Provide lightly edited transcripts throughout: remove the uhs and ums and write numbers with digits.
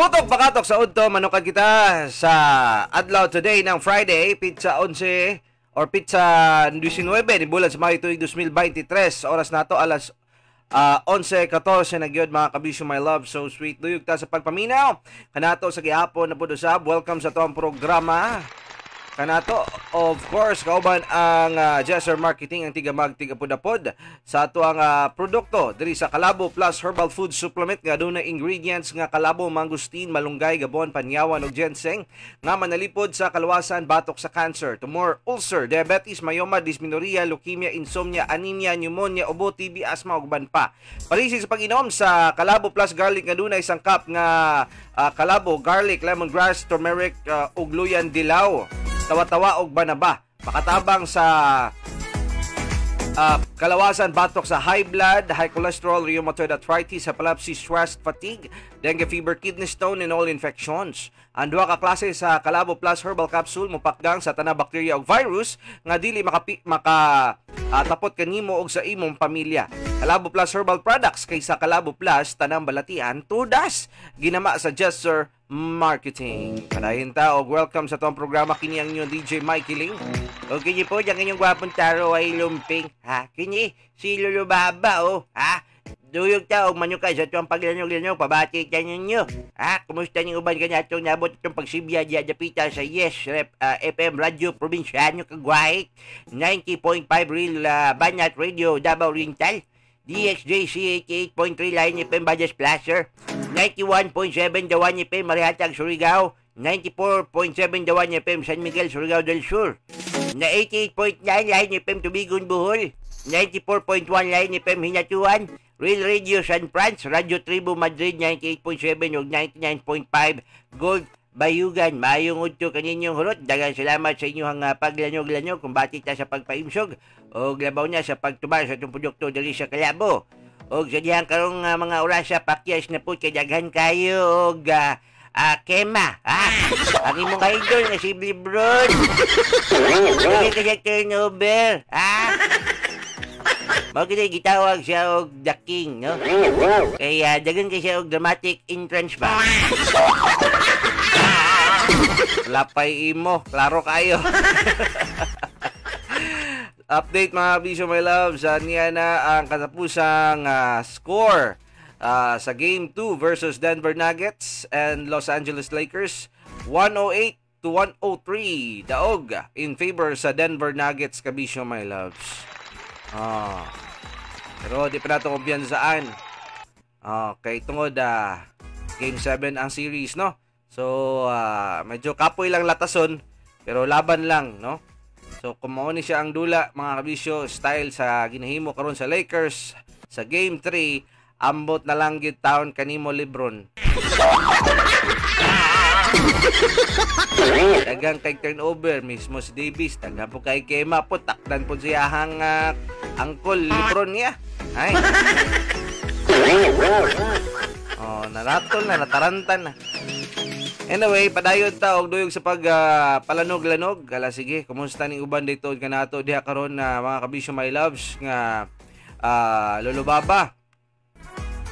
Tutok pakatok sa udto, manukad kita sa adlaw today ng Friday, pitsa 11 or pitsa 19 ni bulan sa Mayo tuig 2023. Oras nato alas 11:14 na gyud, mga kabisyo, my love, so sweet. Duyog ta sa pagpaminaw kanato sa gihapon na pud usab. Welcome sa atong programa kanato, of course, kauban ang Jesser Marketing, ang tigamag tigapod-apod sa ato ang produkto diri sa Kalabo Plus Herbal Food Supplement nga adunay ingredients nga kalabo, mangosteen, malunggay, gabon, panyawan ug ginseng nga manalipod sa kaluwasan batok sa cancer, tumor, ulcer, diabetes, myoma, dysmenorrhea, leukemia, insomnia, anemia, pneumonia, ubo, TB, asthma ug uban pa. Palisi sa pag-inom sa Kalabo Plus Garlic nga dunay sangkap nga kalabo, garlic, lemongrass, turmeric ug luyan dilaw, tawa-tawa og banaba. Makatabang sa kalawasan batok sa high blood, high cholesterol, rheumatoid arthritis, epilepsy, stress, fatigue, dengue fever, kidney stone, and all infections. Ang duha ka klase sa Kalabo Plus Herbal Capsule mopakgang sa tanang bakterya ug virus nga dili maka tapot kanimo og sa imong pamilya. Kalabo Plus Herbal Products, kaysa Kalabo Plus tanang balatian tudas. Ginama sa Jesser Marketing. Padayon ta og welcome sa atong programa, kini ang inyong DJ Mikey Ling. O kini po, ang inyong gwapong taro ay lumping. Ha? Kini, si Lolo Baba, oh. Ha? Duyog ta og manuka sa tuwang paglanog-lanog, pabati ta ninyo. Ha? Kumusta ning uban kanatong nabot itong pagsibya diya dapita sa Yes Rep, FM Radio Probinsyano Kagwait, 90.5 Real Banat Radio Davao Oriental, DXJC 88.3 Line FM Bajas Placer, 91.7 The One FM Marihatag Surigao, 94.7 The One FM San Miguel, Surigao del Sur, na 88.9 Line FM Tubigon, Bohol, 94.1 Line FM Hinatuan, Real Radio San Franz, Radio Tribu Madrid 98.7 ug 99.5 Gold Bayugan. Maayong udto kaninyong hurot. Daghang salamat sa inyong paglanog-lanog kung bati ta sa pagpaimsog o labaw na sa pagtuba sa itong produkto diri sa Kalabo. Og sa dihang karong mga orasa, pakyas na po kay daghan kayo og kema. Ha? Ang imong idol nga si Lebron. Daghan ka siya turnover. Ha? Mao gid gitawag siya og The King, no? Kaya daghan kay siya og dramatic entrance ba? Lapay imo, klaro kayo. Update, mga bisyo, my loves, niya na ang katapusang score sa Game 2 versus Denver Nuggets and Los Angeles Lakers, 108-103 daog in favor sa Denver Nuggets, kabisyo, my loves. Pero di pa nato kumpiyansaan. Okay, tungod Game 7 ang series, no? So, medyo kapoy lang latason, pero laban lang, no? So, kung mao ni siya ang dula, mga kabisyo, style sa ginahimo karon sa Lakers sa Game 3, ambot na lang gid taon kanimo, LeBron. Dagang kay turnover mismo si Davis, dagang po kay Kema po, takdan po siya hang angkol LeBron niya. Ay. Oh, naratol na, natarantan na. Anyway, padayon ta og duyog sa pag palanog-lanog. Ala sige, kumusta ning uban dito kanato diha karon na mga kabisyo, my loves, nga Lolo Baba.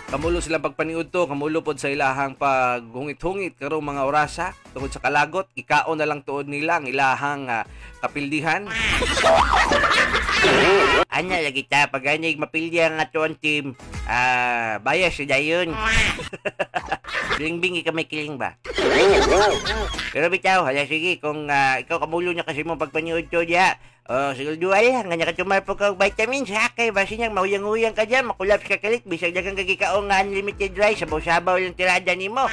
Kamulo silang pagpaniud to, kamulo pod sa ilahang paghungit-hungit karong mga orasa tungod sa kalagot, ikaon na lang tuod nila ang ilahang kapildihan. Ana lagi ta pag anig mapildi ang ato ang team, bias si dayon. Bingbing ka may kiling ba? Pero bitaw, hala sige, kung ikaw kamulo na kasi mo pagpaniud to diha. Oh, siguro dual lang, nga ka po ka og vitamins ha, kay basi niyang mahuyang-huyang ka diyan, makulaps ka kalik, bisag daghang kagikaong nga unlimited rice, sabaw-sabaw lang tirada nimo.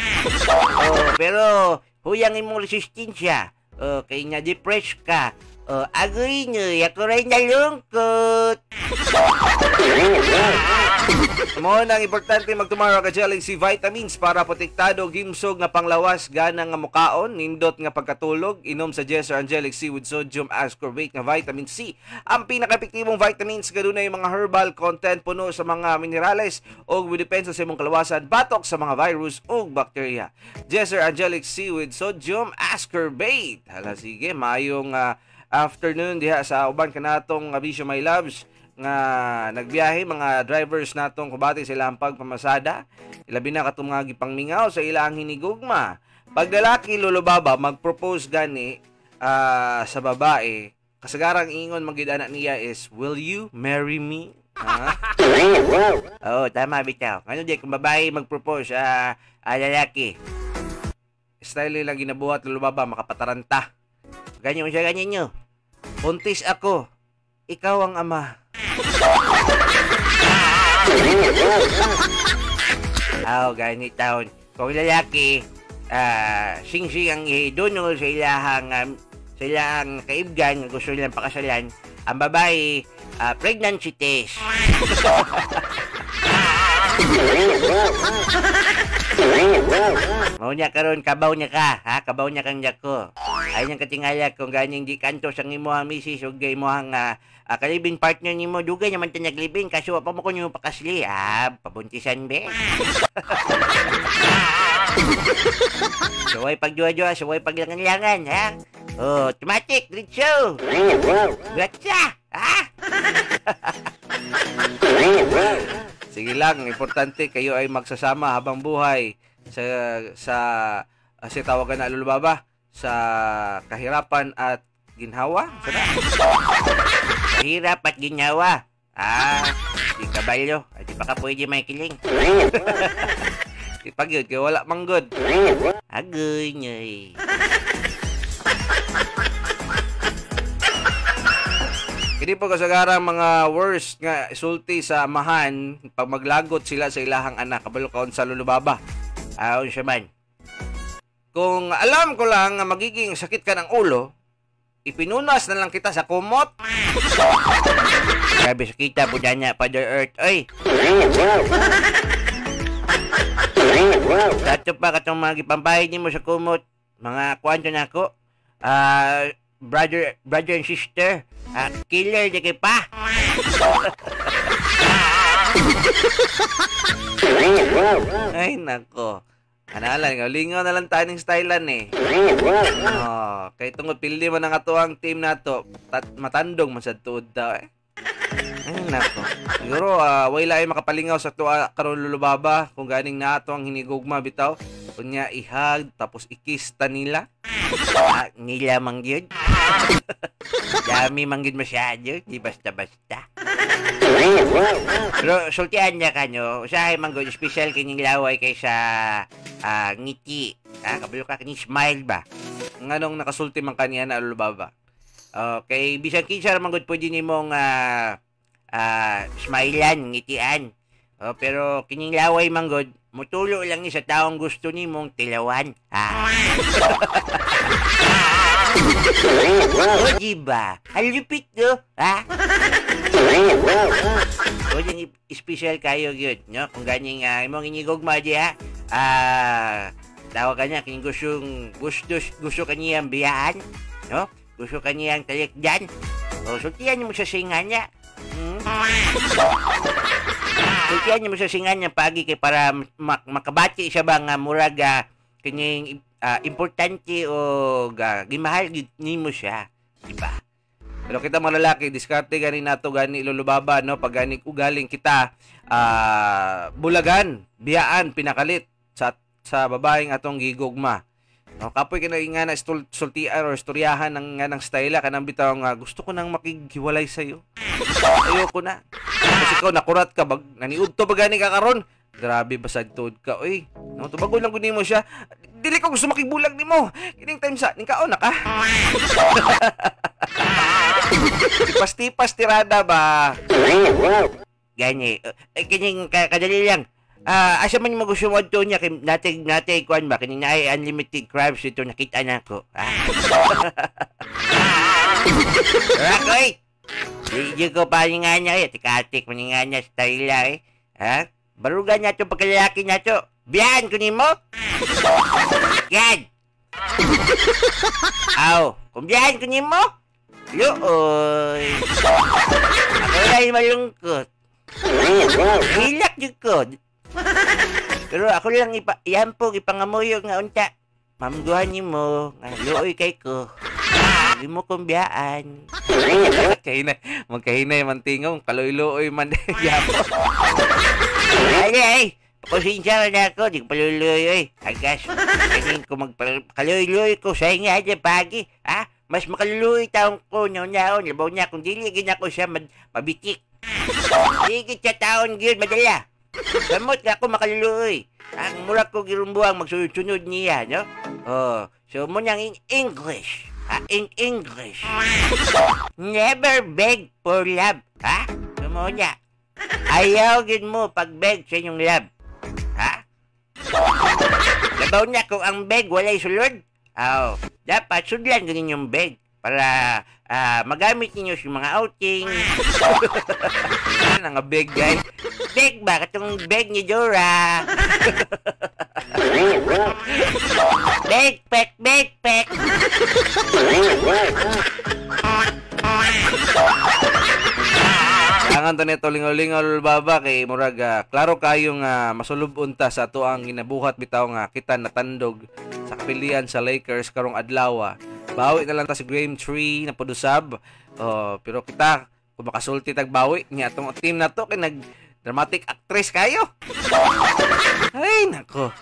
Oh, pero huyang imong resistensya. Oh, kay nga depressed ka. Oh, agoy nyo, ako rin nalungkot. Mao nang importante magtumaro ka Jelly C vitamins para protektado gimsog nga panglawas, gana nga mukaon, nindot nga pagkatulog. Inom sa Jesser Angelic C with sodium ascorbate nga vitamin C. Ang pinaka-epektibong vitamins kadunay mga herbal content, puno sa mga minerales ug depensa sa imong kalawasan batok sa mga virus ug bakterya. Jesser Angelic C with sodium ascorbate. Hala sige, maayong afternoon diha sa uban kanatong abisyo, my loves. nga nagbiyahe, mga drivers natong kubati sa ilang pagpamasada, ilabi na katong mga gipangmingaw sa ilang hinigugma. Pag lalaki, Lolo Baba, mag-propose gani sa babae, kasagarang ingon man gyud ana niya is, "Will you marry me?" Ha? Oo, tama bitaw. Ano di kung babae mag-propose lalaki? Style lang ginabuhat, Lolo Baba, makapataranta. Ganyan siya, ganyan nyo. Buntis ako. Ikaw ang ama. Aw, ganit taon. Kung lalaki, singsing ang iduno sa ilahang kaibgan nga gusto nilang pakasalan, ang babae, pregnancy test. Mao niya karon, kabaw niya ka, ha? Kabaw niya kang dako. Ay niyang katingala kung ganing di kanto sa imong misis ug imong kalibing partner nimo, dugay naman ta naglibing kaso wa pa mo kunyo pakasli. Pabuntisan be. Suway pagduwa-duwa, suway paglangan-langan, ha? Oh, automatic, diretso. Gotcha, ha? Sige lang, importante kayo ay magsasama habang buhay sa sa tawagan na, Lolo Baba, sa kahirapan at ginhawa. Sana? Kahirap at ginhawa. Di kabalyo. Di pa ka pwede may kiling. Di pa gyud, kaya wala manggod. Agoy, ngay. Kini po kasagarang mga worst nga sulti sa amahan pag maglagot sila sa ilahang anak. Kabalo kaon sa Lolo Baba. Unsa man. Kung alam ko lang nga magiging sakit ka ng ulo, ipinunas na lang kita sa kumot. Grabe sakita po dyan niya, Father Earth. Oy! Dato pa katong mga gipampahid nimo sa kumot, mga kuwanto na ako, brother and sister, killer di kay pa. Ay, nako. Analan, nga, lingaw na lang tayo ng stylan eh. Oh, kay tungod pildi man ang atuang team nato, matandong man sa tuod daw eh. Ay, nako. Siguro, way lain makapalingaw sa tuwa karon, Lolo Baba, kung ganing nato ang hinigugma bitaw. Kunya ihag, tapos ikis ta nila. Nila mang yun. Dami mang yun masyado, di basta-basta. Pero sultian niya kanyo, usahay man gud, special kining laway kaysa ngiti. Kabalo ka kining smile ba? Nganong nakasulti man kaniya na, Lolo Baba? Okay, bisan kinsa man gud pwede nimong smilean, ngitian. Oh, pero kining laway man gud, mutulo lang ni sa taong gusto nimong tilawan. O, diba? Halupit, no? Ha? O, yung special kayo yun, no? Kung ganing imong inigugma diha, tawag ka niya, kining gusto kaniyang biyaan, no? Gusto kaniyang talikdan. O, sultian mo sa singa niya. Sultian mo sa singa niya pagi kay para makabati siya ba nga murag kining importante o gimahal nimo siya, di ba? Pero kita mga lalaki, diskarte gani nato gani, Lolo Baba, no? Pag gani ugaling kita bulagan, biyaan, pinakalit sa babaeng atong gigugma. No, kapoy kina nga na sultian or istoryahan ng nga ng styla kanang bitaw nga gusto ko nang makighiwalay sa iyo. Ayoko na. Kasi ikaw nakurat ka bag naniudto ba gani ka karon? Grabe basag tuod ka oy. No, tubagon lang gud nimo siya. Dili ko gusto makibulag nimo. Kining time sa ning kaon na ka. Tipas-tipas tirada ba? Gani, kining kadali lang. Asa man mo gusto mo adto niya kay natay kuan ba kining naay unlimited crabs dito nakita nako. Rakoy. Di ko pa nga niya eh, tikatik man nga niya style eh. Ha? Barugan niya to pagkalaki niya to. Biyan ko nimo. Yan. Aw, kung biyan ko nimo. Luoy. Ako ay malungkot. Hilak jud ko. Pero ako lang iyampog ipangamuyo nga unta. Mamguhan nimo nga luoy kay ko. Dili mo kong biyaan. Kahinay, magkahinay man tingong, kaluy-luoy man gyapon. Ay, ay, pasensya na ako, di ko paluloy, oy. Agas, kanin ko magkaluloy ko sa inga dyan, pagi. Ha? Mas makaluloy taong ko, naon-naon, labaw niya, kung dili gina ko siya mabitik. Sige siya taon gyud madala. Samot nga ako makaluloy. Ang mura ko girumbuang magsunod-sunod niya, no? Oh, so mo niyang in English. Ha? In English. Never beg for love. Ha? So mo niya. Ayaw gid mo pag-beg sa inyong love. Ha? Labaw niya kung ang beg walay sulod. Aw, dapat sudlan ganun yung beg para magamit ninyo sa mga outing. Nga beg, guys. Beg ba? Katong beg ni Dora. Beg, pek, beg, pek. Ang anto nito lingaw-lingaw baba kay murag klaro kayo nga masulub-on ta sa ato ang ginabuhat bitaw nga kita natandog sa kapilian sa Lakers karong adlaw. Bawi na lang ta si Game 3 na pudusab. Oh, pero kita kung makasulti tag bawi niya atong team na to kay nag dramatic actress kayo. Ay nako.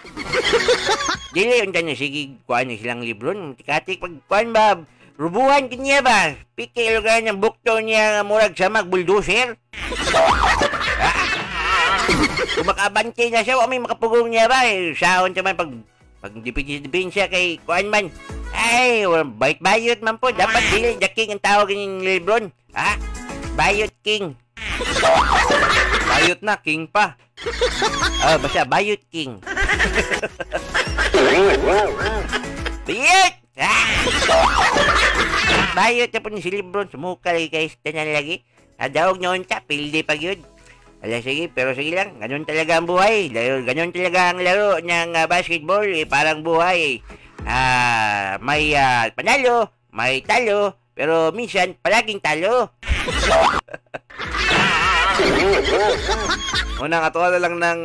Dili unta na sige kuan ni silang LeBron. Tikatik pag kuan ba rubuhan kanya ba? Piki lugar ng bukto niya nga murag sa mag bulldozer. Kung makabante na siya, wa may makapugong niya ba? Eh, saon siya man pag dipinsa kay kuan man. Ay, bayot man po. Dapat dili the king ang tawag ni LeBron. Ha? Bayot King. Bayot na, king pa. Oh, basta Bayot King. Bayot! Ah! Bayot na po ni si LeBron. Sumuka lagi guys. Tanan lagi. Adawag noon ta, pildi pag yun. Ala, sige, pero sige lang. Ganun talaga ang buhay. Ganun talaga ang laro ng basketball. Eh, parang buhay. May panalo, may talo, pero minsan palaging talo. Unang ato na lang ng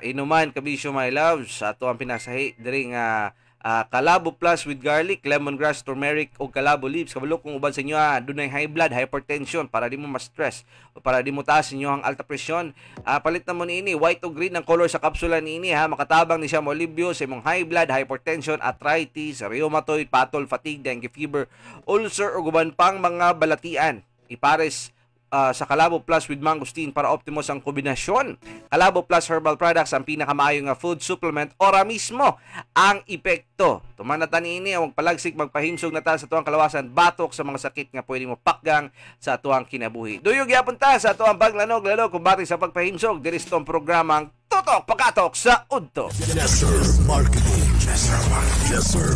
inuman kabisyo my loves. Ato ang pinasahi diri nga Kalabo Plus with garlic, lemongrass, turmeric o kalabo leaves. Kabalo kung uban sa inyo dunay high blood, hypertension para di mo ma-stress o para di mo taas inyo ang alta presyon. Palit na mo niini white o green ang color sa kapsula niini ha. Makatabang ni siya mo alibyo sa imong high blood, hypertension, arthritis, rheumatoid, patol, fatigue, dengue fever, ulcer o guban pang mga balatian. Ipares sa Kalabo Plus with mangosteen para optimos ang kombinasyon. Kalabo Plus Herbal Products ang pinakamaayo nga food supplement ora mismo ang epekto. Tumanatan niini ang magpalagsik magpahimsog na ta sa tuang kalawasan batok sa mga sakit nga pwede mo pakgang sa tuang kinabuhi. Duyog gyapon ta sa tuang paglanog-lanog kumbate sa pagpahimsog diri sa tuang programang Tutok Pakatok sa Udto. Yes, sir. Marketing. Yes, sir. Yes, sir.